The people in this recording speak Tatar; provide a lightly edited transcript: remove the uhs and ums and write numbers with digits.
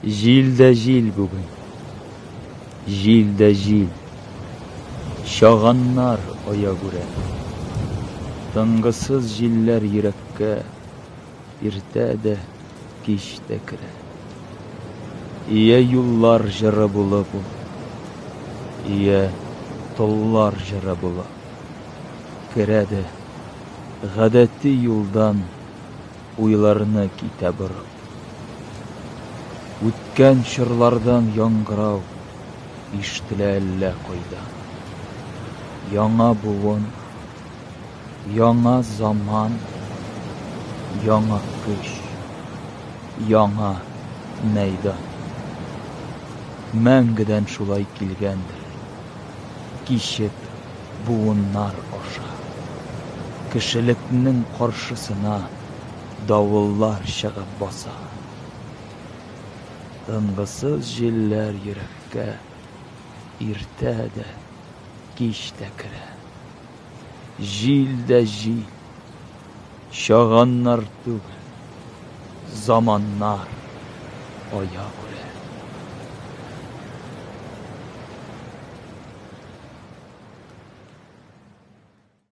Җил дә җил бүген, җил дә җил, Чаганнар аягүрә. Тынгысыз җилләр йөрәккә Иртә дә, кич тә керә. Йә юллар җыры булып ул, Йә толлар җыры булып. Керә дә, гадәти юлдан Уйларны китә борып. Үткән чорлардан яңгырау Ишетелә әллә кайдан. Яңа буын, яңа заман, Яңа көч, яңа мәйдан. Мәңгедән шулай килгәндер, Кичеп буыннар аша. Кешелекнең каршысына Давыллар чыгып баса. Тынгысыз җилләр йөрәккә Иртә дә, кич тә керә. Җил дә җил, чаганнар түгел, Заманнар аягүрә.